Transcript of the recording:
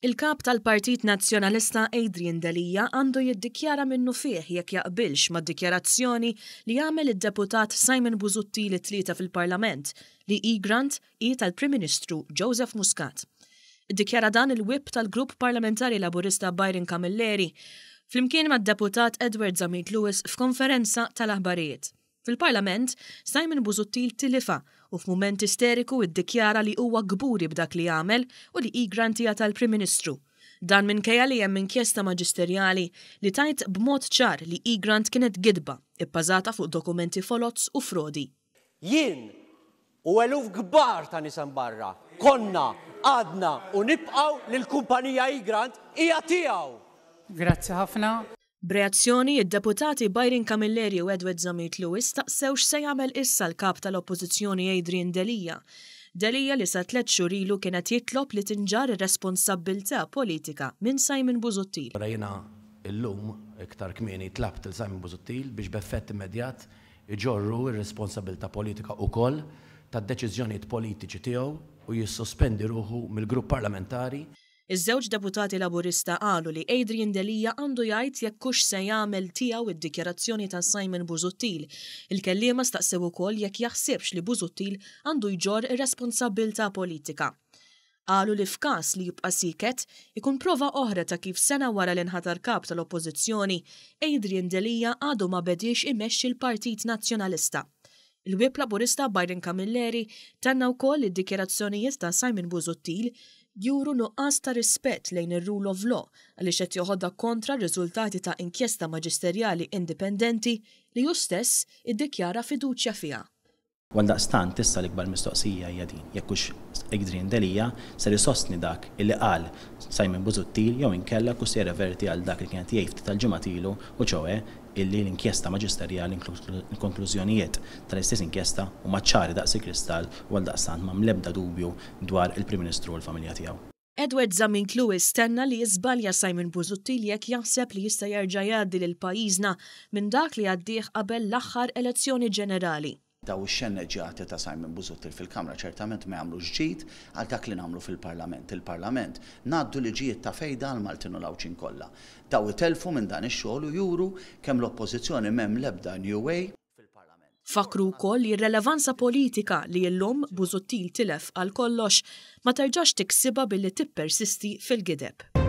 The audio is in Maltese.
Il-Kap tal-Partit Nazzjonalista Adrian Delia għandu jiddikjara minnufih jekk jaqbilx mad-dikjarazzjoni li għamel id-Deputat Simon Busuttil it-Tlieta fil-Parlament li Egrant hi tal-Prim Ministru Joseph Muscat. Iddikjara dan il-Whip tal-Grupp Parlamentari Laburista Byron Camilleri flimkien mad-Deputat Edward Zammit Lewis f'konferenza tal-aħbarijiet. Fil-Parlament, Simon Busuttil tilifha u f'mument isteriku iddikjara li huwa kburi b'dak li għamel u li hi grantija tal-Prim Ministru. Dan minkejja li hemm inkjesta maġisterjali li tgħid b'mod ċar li e-grant kienet gidba ibbażata fuq dokumenti foloz u frodi. Jien u eluf kbar ta' nies hemm barra konna, għadna u nibqgħu li l-kumpanija e-grant hija tiegħu! Grazzi ħafna. B'reazzjoni, id-Deputati Byron Camilleri u Edward Zammit Lewis staqsew x'se jagħmel issa l-Kap tal-Oppożizzjoni Adrian Delia. Delia li sa tlett xhur ilu kien qed jitlob li tinġarr ir-responsabbiltà politika minn Simon Busuttil. Allura jiena llum, iktar kmieni, tlabt lil Simon Busuttil biex b'effett immedjat iġorr hu r-responsabbiltà politika ukoll tad-deċiżjonijiet politiċi tiegħu u jissospendi ruħu mill-grupp parlamentari. Iż-żewġ deputati Laburista qalu li Adrian Delia għandu jgħid jekk hux se jagħmel tiegħu d-dikjarazzjoni ta' Simon Busuttil. Il-kelliema staqsew ukoll jekk jaħsibx li Busuttil għandu jġorr ir-responsabbiltà politika. Qalu li f'każ li jibqa' sieket, ikun prova oħra ta' kif sena wara li nħatar Kap tal-Oppożizzjoni, Adrian Delia għadu ma bediex imexxi l-Partit Nazzjonalista. Il-Whip Laburista Byron Camilleri tenna wkoll li d-dikjarazzjonijiet ta' Simon Busuttil juru nuqqas ta' rispett lejn ir-rule of law għaliex qed joħodha kontra r-riżultati ta' inkjesta maġisterjali indipendenti li hu stess iddikjara fiduċja fiha. Għaldaqstant issa l-ikbar mistoqsija hija din, jekk hux Adrian Delia ser isostni dak illi qal Simon Busuttil jew inkella jekk hux se jirreverti għal dak li kien qed jgħid ftit tal-ġimgħat ilu u ċoe illi l-inkjesta maġisterjali l-konklużjonijiet tal-istess inkjesta huma ċari daqs il-kristall u għaldaqstant m'hemm l-ebda dubju dwar il-Prim Ministru u l-familja tiegħu. Edward Zammit Lewis tenna li jiżbalja Simon Busuttil jekk jaħseb li jista' jerġa' jgħaddi lil pajjiżna minn dak li għaddieh qabel l-aħħar elezzjoni ġenerali. Daw ix-xenneġġjati ta' Simon Busuttil fil-Kamra ċertament ma jagħmlux ġid għal dak li nagħmlu fil-Parlament. Il-Parlament ngħaddu liġijiet ta' fejda għall-Maltin u l-Għawdxin kollha. Daw itellfu minn dan ix-xogħol u juru kemm l-Oppożizzjoni m'hemm l-ebda new way. Fakkru wkoll li r-relevanza politika li illum Busuttil tilef għal kollox ma terġax tiksibha billi tippersisti fil-gideb.